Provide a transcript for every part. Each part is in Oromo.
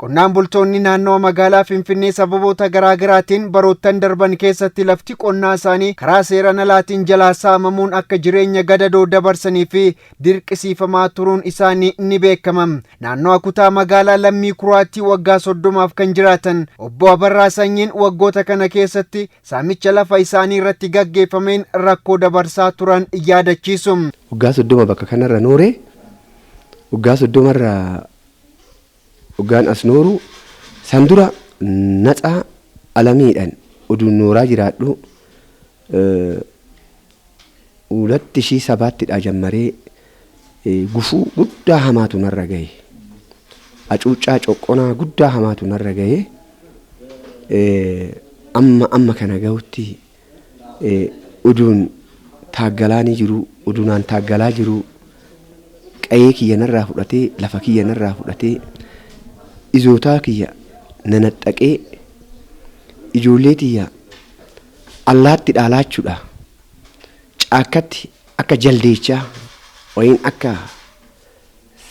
Qonnaan bultoonni naannoo magaalaa Finfinnee sababoota garaa garaatiin baroottan darban keessatti lafti qonnaa isaanii karaa seeraan alaatiin jalaa saamamuun akka jireenya gadadoo dabarsanii fi dirqisiifamaa turuun isaanii ni beekama. Naannoo kutaa magaalaa Lammii Kuraatti waggaa 30f kan jiraatan Obbo Abarraa Sanyiin waggoota kana keessatti saamicha lafa isaanii irratti gaggeeffameen rakkoo dabarsaa turan yaadachiisu. Waggaa 30 bakka kanarra noore, waggaa 30rra waggaan as nooru san dura natsaa alamiidhaan oduun nooraa jiraadhu ulatti ishii sabaattidha jammaree gufuu guddaa hamaatu narra gahe. Acuuccaa coqqonaa guddaa hamaatu narra gahe. Amma amma kana gahutti oduun taaggalaanii jiru, oduunaan taaggalaa jiru, qayee kiyya narraa fudhatee, lafa kiyya narraa fudhatee, izootaa kiyya nanaxxaqee, ijoollee tiyya allaatti dhaalaachuudha. Caakkatti akka jaldeechaa wayiin akka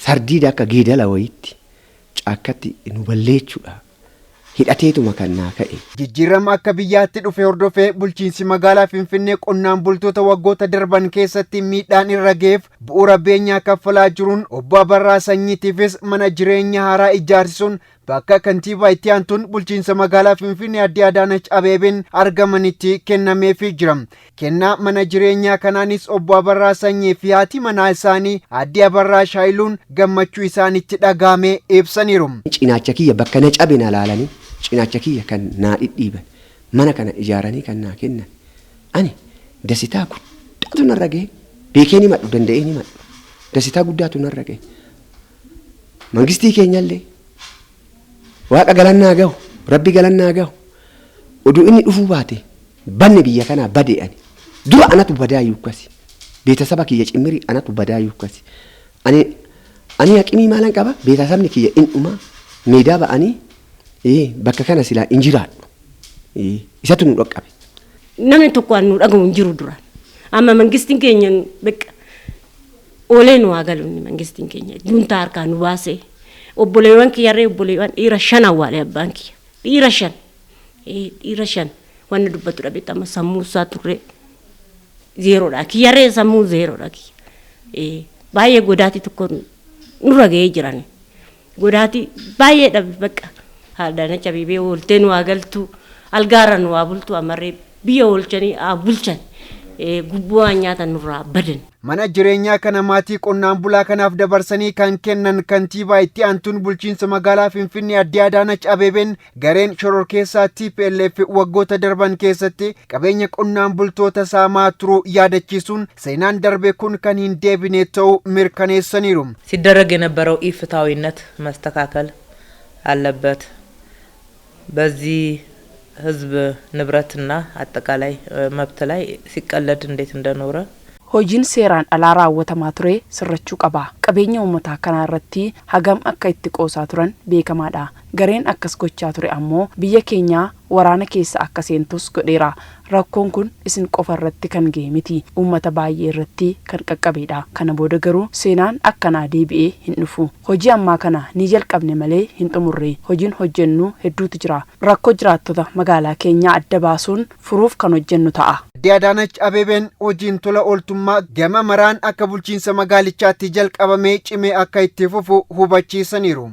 sardiida akka geedala wayiitti caakkatti nu balleechuudha. Hidhateetuma kan naa ka'e. Jijjiirama akka biyyaatti dhufe hordofee bulchiinsi magaalaa Finfinnee qonnaan bultoota waggoota darban keessatti miidhaan irra ga'eef bu'uura beenyaa kaffalaa jiruun Obbo Abarraa Sanyiitiifis mana jireenya haaraa ijaarsisuun bakka kantiibaa itti aantuun bulchiinsa magaalaa Finfinnee Aadde Adaanach Abeebeen argamanitti kennameefii jira. Kennaa mana jireenyaa kanaanis Obbo Abarraa Sanyii fi haati manaa isaanii Aadde Abarraa Shaayiluun gammachuu isaanitti dhagahame ibsaniiru. Cinaacha kiyya bakka na cabe na laalanii cinaacha kiyya kan naa dhidhiiban mana kana ijaaranii kan naa kennan ani dasitaa guddaatu narra gahe beekee ni madhu danda'ee ni madhu dasitaa guddaatu narra gahe mangistii keenyallee waaqa galannaa gahu rabbi galannaa gahu oduu inni dhufuu baate banne biyya kanaa bade ani dura anatu badaa yuukkasi beetasaba kiyya cimmiri anatu badaa yuukkasi ani ani haqimii maalan qaba beetasabni kiyya in dhumaa meedaa ba'anii bakka kana silaa in jiraadhu isatu nu dhaqqabe. Namni tokko nu dhagahu hin jiru duraan. Amma mangistiin keenya beqa oolee nu haa galu inni mangistiin keenya juntaa harkaa nu baasee obboleewwan kiyyarree obboleewwan dhiira 5 awwaale abbaan kiyya dhiira 5 dhiira 5 wanni dubbatu dhabetti amma sammuu isaa turre zeeroodha kiyyarree sammuu zeeroodha kiyya baay'ee godaatii tokko nurra ga'ee jiran godaatii baay'ee dhabe bakka Adaanach Abeebee ooltee nu haa galtu algaarra nu haa bultu amarree biyya oolchanii haa bulchan gubboo waan nyaatan nurraa badan. Mana jireenyaa kana maatii qonnaan bulaa kanaaf dabarsanii kan kennan kantiibaa itti aantuun bulchiinsa magaalaa Finfinnee Aadde Adaanach Abeebeen gareen shororkeessaa TPLF waggoota darban keessatti qabeenya qonnaan bultoota saamaa turuu yaadachiisuun seenaan darbe kun kan hin deebine ta'uu mirkaneessaniiru. ሲደረግ የነበረው ኢፍትሐዊነት መስተካከል አለበት። በዚህ ህዝብ ንብረትና አጠቃላይ መብት ላይ ሲቀለድ እንዴት እንደኖረ Hojiin seeraan alaa raawwatamaa ture sirrachuu qaba. Qabeenya uummataa kanaa irratti hagam akka itti qoosaa turan beekamaadha. Gareen akkas gochaa ture ammoo biyya keenyaa waraana keessa akka seentus godheera. Rakkoon kun isin qofa irratti kan ga'e miti. Uummata baay'ee irratti kan qaqqabeedha. Kana booda garuu seenaan akkanaa deebi'ee hin dhufu. Hojii ammaa kana ni jalqabne malee hin xumurre. Hojiin hojjennu hedduutu jira. Rakkoo jiraattota magaalaa keenyaa adda baasuun furuuf kan hojjennu ta'a. Aadde Adaanach Abeebeen hojiin tola ooltummaa gama maraan akka bulchiinsa magaalichaatti jalqabamee cimee akka itti fufu hubachiisaniiru.